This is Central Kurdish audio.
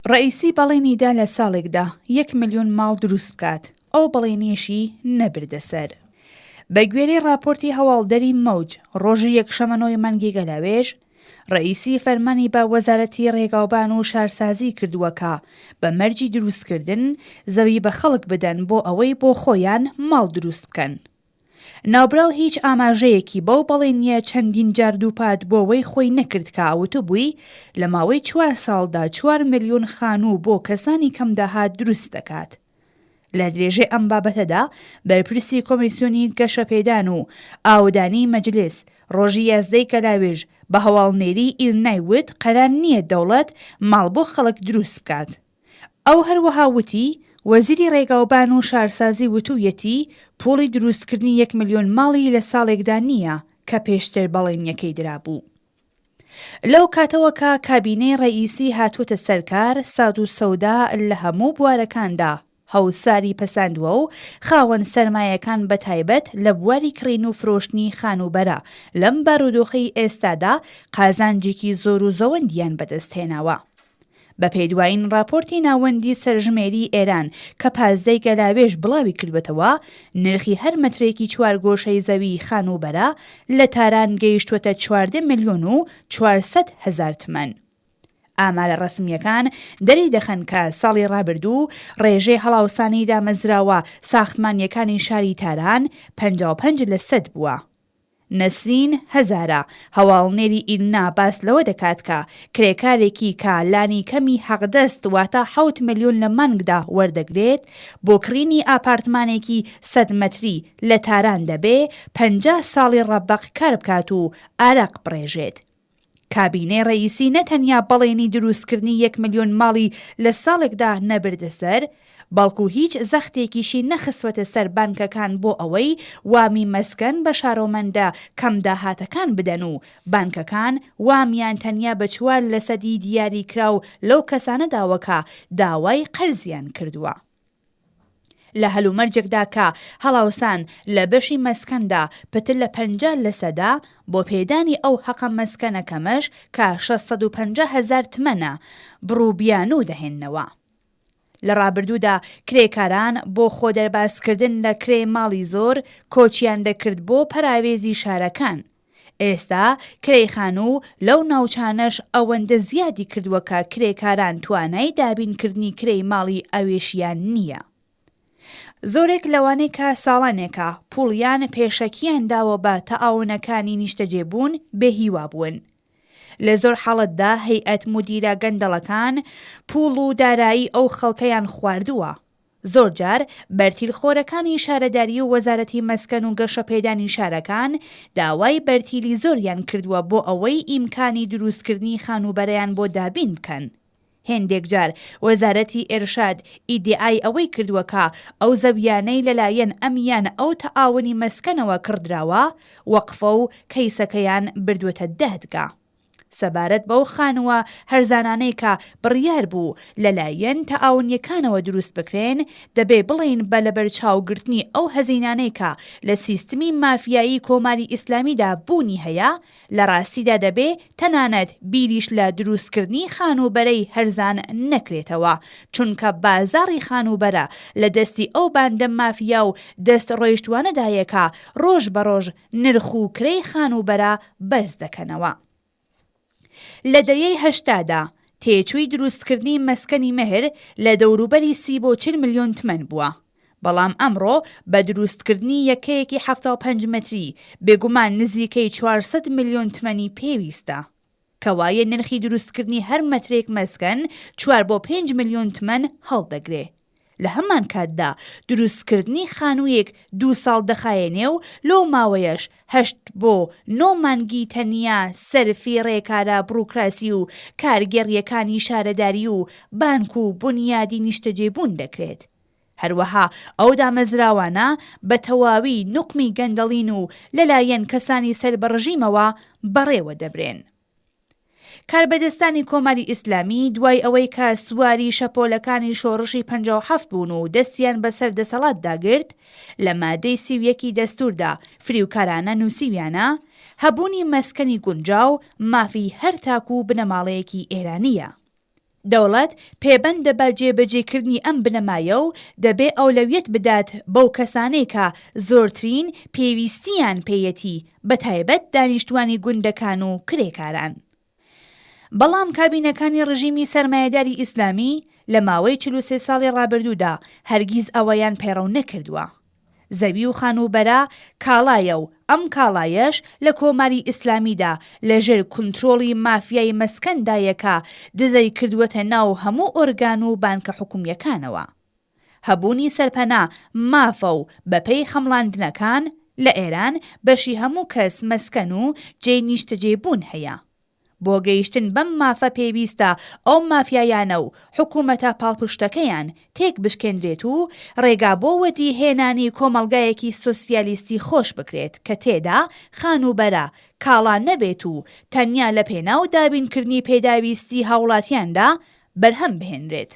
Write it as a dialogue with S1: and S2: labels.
S1: ڕەئیسی بەڵێنی دا لە ساڵێکدا یەک ملیۆن ماڵ دروست بکات، ئەو بەڵێنیەشی نەبردە سەر. بە گوێرەی ڕاپۆرتی هەواڵدەری مەوج، ڕۆژی یەکشەمە نۆی مانگی گەلاوێژ، ڕەئیسی فەرمانی بە وەزارەتی ڕێگاوبان و شارسازی کردووە کە بە مەرجی دروستکردن، زەوی بە خەڵک بدەن بۆ ئەوەی بۆ خۆیان ماڵ دروست بکەن. ناوبراو هیچ ئاماژەیەکی بەو بەڵێنییە چەندین جار دووپات بۆوەی خۆی نەکرد کە وتبووی لە ماوەی چوار ساڵدا 4 ملیۆن خانوو بۆ کەسانی کەمداهات دروست دەکات. لە درێژەی ئەم بابەتەدا بەرپرسی کۆمیسیۆنی گەشەپێدان و ئاوەدانیی مەجلیس ڕۆژی یازدەی گەلاوێژ بە هەواڵنێری ئیرنای وت قەرار نییە دەوڵەت ماڵ بۆ خەڵک دروست بکات. ئەو هەروەها وتی، وەزیری ڕێگاوبان و شارسازی وتوویەتی پووڵی دروستکردنی یەک ملیۆن ماڵی لە ساڵێکدا نییە کە پێشتر بەڵێنییەکەی درابوو. لەو کاتەوە کە کابینەی ڕەئیسی هاتووەتە سەر کار، سات و سەودا لە هەموو بوارەکاندا هەوساری پەساندووە و خاوەن سەرمایەکان بە تایبەت لە بواری کڕین و فرۆشتنی خانووبەرە لەم بارودۆخەی ئێستادا قازانجێکی زۆر و زەوەندیان بەدەست هێناوە. بەپێی دوایین ڕاپۆرتی ناوەندی سەرژمێریی ئێران کە پازدەی گەلاوێژ بڵاوی کردووەتەوە، نرخی هەر مەترێکی چوارگۆشەی زەویی خانووبەرە لە تاران گەیشتووەتە 14 ملیۆن و 400 هەزار تمەن. ئامارە ڕەسمییەکان دەری دەخەن کە ساڵی ڕابردوو ڕێژەی هەڵاوسانی دامەزراوە ساختمانییەکانی شاری تاران 55 لەسەد بووە. نەسرین هەزارە، هەواڵنێری ئیلنا باس لەوە دەکات کە کرێکارێکی کە لانیکەمی حەقدەست واتە 7 ملیۆن لە مانگدا وەردەگرێت، بۆ کڕینی ئاپارتمانێکی 100 مەتری لە تاران دەبێ 50 ساڵی ڕەبەق کار بکات و ئارەق بڕێژێت. کابینەی ڕەئیسی نە تەنیا بەڵێنی دروستکردنی یەک ملیۆن ماڵی لە ساڵێکدا نەبردە سەر، بەڵکو هیچ زەختێکیشی نەخستوەتە سەر بانکەکان بۆ ئەوەی وامی مەسکەن بە شارۆمەندە کەمداهاتەکان بدەن و بانکەکان وامیان تەنیا بە چوار لەسەدی دیاریکراو لەو کەسانە داوە کە داوای قەرزیان کردووە. لە هەلومەرجێکدا کە هەڵاوسان لە بەشی مەسکەندا پتر لە 50 لەسەدە، بۆ پێدانی ئەو هەقە مەسکەنە کەمەش کە 650 هەزار تمەنە، بڕ و بیانوو دەهێننەوە. لە ڕابردوودا کرێکاران بۆ خۆدەربازکردن لە کرێی ماڵی زۆر کۆچیان دەکرد بۆ پەراوێزی شارەکان، ئێستا کرێی خانوو لەو ناوچانەش ئەوەندە زیادی کردووە کە کرێکاران توانای دابینکردنی کرێی ماڵی ئەوێشیان نییە. زۆرێک لەوانەی کە ساڵانێکە پووڵیان پێشەکییان داوە بە تەئاونەکانی نیشتەجێبوون بێهیوا بوون. لە زۆر حاڵەتدا هەیئەت مودیرە گەندەڵەکان پووڵ و دارایی ئەو خەڵکەیان خواردووە. زۆرجار بەرتیلخۆرەکانی شارەداری و وەزارەتی مەسکەن و گەشەپێدانی شارەکان داوای بەرتیلی زۆریان کردووە بۆ ئەوەی ئیمکانی دروستکردنی خانووبەرەیان بۆ دابین بکەن. هێندێک جار وەزارەتی ئێرشاد ئیدیعای ئەوەی کردووە کە ئەو زەوییانەی لەلایەن ئەم یان ئەو تەعاونی مەسکەنەوە کڕدراوە وەقفە و کەیسەکەیان بردووەتە دادگا. سەبارەت بەو خانووە هەرزانانەی کە بڕیار بوو لەلایەن تەعاونییەکانەوە دروست بکرێن، دەبێ بڵێین بە لەبەرچاوگرتنی ئەو هەزینانەی کە لە سیستمی مافیایی کۆماری ئیسلامیدا بوونی هەیە، لە ڕاستیدا دەبێ تەنانەت بیریش لە دروستکردنی خانووبەرەی هەرزان نەکرێتەوە، چونکە بازاڕی خانووبەرە لە دەستی ئەو باندە مافیا و دەست ڕۆیشتووانەدایە کە ڕۆژ بە ڕۆژ نرخ و کرێی خانووبەرە بەرز دەکەنەوە. لە دەیەی هەشتادا تێچووی دروستکردنی مەسکەنی مێهر لە دەوروبەری 30 بۆ 40 ملیۆن تمەن بووە، بەڵام ئەمڕۆ بە دروستکردنی یەکەیەکی 75 مەتری بێگومان نزیکەی 400 ملیۆن تمەنی پێویستە. کەوایە نرخی دروستکردنی هەر مەترێک مەسکەن چوار بۆ پێنج ملیۆن تمەن هەڵدەگرێ. لە هەمان کاتدا دروستکردنی خانوویەک دوو ساڵ دەخایەنێ و لەو ماوەیەش هەشت بۆ نۆ مانگی تەنیا سەرفی ڕێکارە بڕوکراسی و کارگێڕییەکانی شارەداری و بانک و بونیادی نیشتەجێبوون دەکرێت. هەروەها ئەو دامەزراوانە بە تەواوی نوقمی گەندەڵین و لەلایەن کەسانی سەر بە ڕژیمەوە بەڕێوە دەبرێن. کاربەدەستانی کۆماری ئیسلامی دوای ئەوەی کە سواری شەپۆلەکانی شۆڕشی 57 بوون و دەستیان بەسەر دەسەڵاتدا گرت، لە مادەی 31 ی دەستووردا فریوکارانە نووسیویانە، هەبوونی مەسکەنی گونجاو مافی هەر تاک و بنەماڵەیەکی ئێرانییە. دەوڵەت پێبەندە بە جێبەجێکردنی ئەم بنەمایە و دەبێ ئەولەویەت بدات بەو کەسانەی کە زۆرترین پێویستییان پێیەتی، بەتایبەت دانیشتوانی گوندەکان و کرێکاران. بەڵام کابینەکانی ڕژیمی سەرمایەداری ئیسلامی لە ماوەی 43 ساڵی ڕابردوودا هەرگیز ئەوەیان پەیڕەو نەکردووە. زەوی و خانووبەرە کاڵایە و ئەم کاڵایەش لە کۆماری ئیسلامیدا لە ژێر کونترۆڵی مافیای مەسکەندایە کە دزەی کردووەتە ناو هەموو ئۆرگان و بانکە حکومییەکانەوە. هەبوونی سەرپەنا مافە و بەپێی خەمڵاندنەکان لە ئێران بەشی هەموو کەس مەسکەن و جێی نیشتەجێبوون هەیە. بۆ گەیشتن بەم مافە پێویستە ئەو مافیایانە و حکومەتە پاڵپشتەکەیان تێک بشکێندرێت و ڕێگا بۆ وەدی هێنانی کۆمەڵگایەکی سۆسیالیستی خۆش بکرێت کە تێدا خانووبەرە کاڵا نەبێت و تەنیا لە پێناو دابینکردنی پێداویستی هاوڵاتیاندا بەرهەم بهێنرێت.